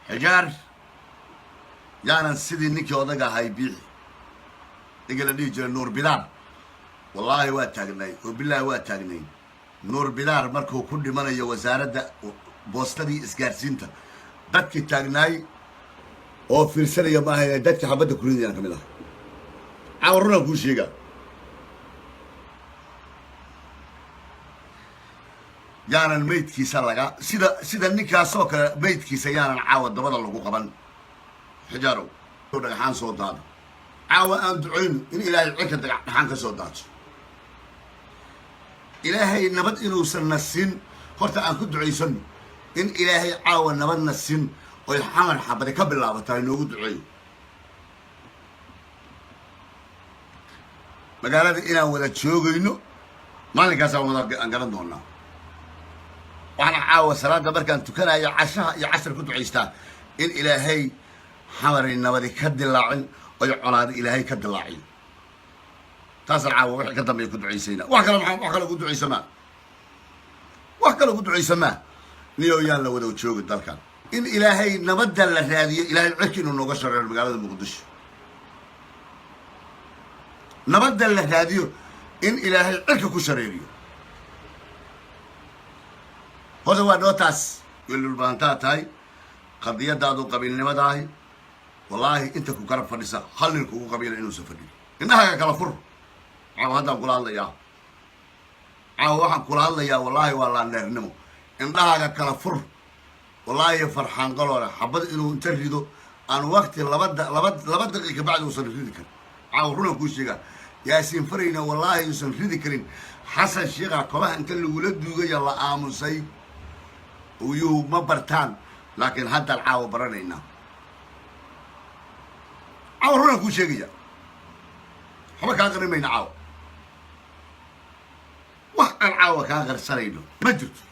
Xijaar yaanan sidii ninkii odaga ahay Biixi, ninka la dhihi jiray Nuur Bidaar. Wallaahi waa taagnay oo bilaahi waa taagnay. Nuur Bidaar markuu ku dhimanayo Wasaaradda Boostadii Isgaarsiinta, dadkii taagnaay oo fiirsanaya ma ahayn, dadkii xabadda kuridayaan ka mid ah. Caawa runaan kuu sheegaa, yaanan maydkiisa laga sida ninkaasoo kale maydkiisa yaanan caawa dabada lagu qaban. Xijaarow, dhagaxaan soo daada. Caawa aan ducayno in Ilaahay cirka dhagaxaan ka soo daato. Ilaahay nabad inuusan na sin, horta aan ku ducaysano in Ilaahay caawa nabadna sin oy Xamar xabadi ka bilaabataa. Inoogu duceeyo magaalada inaan wada joogayno, maalinkaasaan wada aan garan doonaa. Waxaana caawa salaada markaan tukanayo cashaha iyo cashar ku ducaystaa in Ilaahay Xamaray nabadi ka dilaacin oy colaada Ilaahay ka dilaaciyo. Taasaan caawa wixii ka dambeeya ku ducaysayna. Wax kale maxaa? Wax kale ku ducaysamaa, wax kale ku ducaysamaa. Niyow, yaan la wada joogi dalkan in Ilaahay nabadda la raadiyo, Ilaahay cirki inuu nooga shareero magaalada Muqdisho. Nabadda la raadiyo in Ilaahay cirka ku shareeriyo. Horta waa noo taas. Welulbaantaa tahay qadiyadaadu qabiilnimadaahi. Wallaahi inta ku garab fadhisa hal nin kugu qabiila inuusan fadhiyo. Indhahaaga kala fur. Caawa haddaan kula hadlayaa, caawa waxaan kula hadlayaa, wallaahi waa laandheernimo. Indhahaaga kala fur. Wallaahi Farxaan Qaloole xabad inuu inta rido aan wakti 2 daqiiqa bacdi uusan ridi karin. Caawa runaan kuu sheegaa. Yaasiin Farayna wallaahi uusan ridi karin. Xasan Sheikha kobaha inta lagula duugaya la aamusay. Uyuhu ma bartaan, laakiin haddaan caawa baranaynaa. Caawa runaan kuu sheegaya, waxba kaa qarin mayna. Caawa wax aan caawa kaa qarsanayno ma jirto.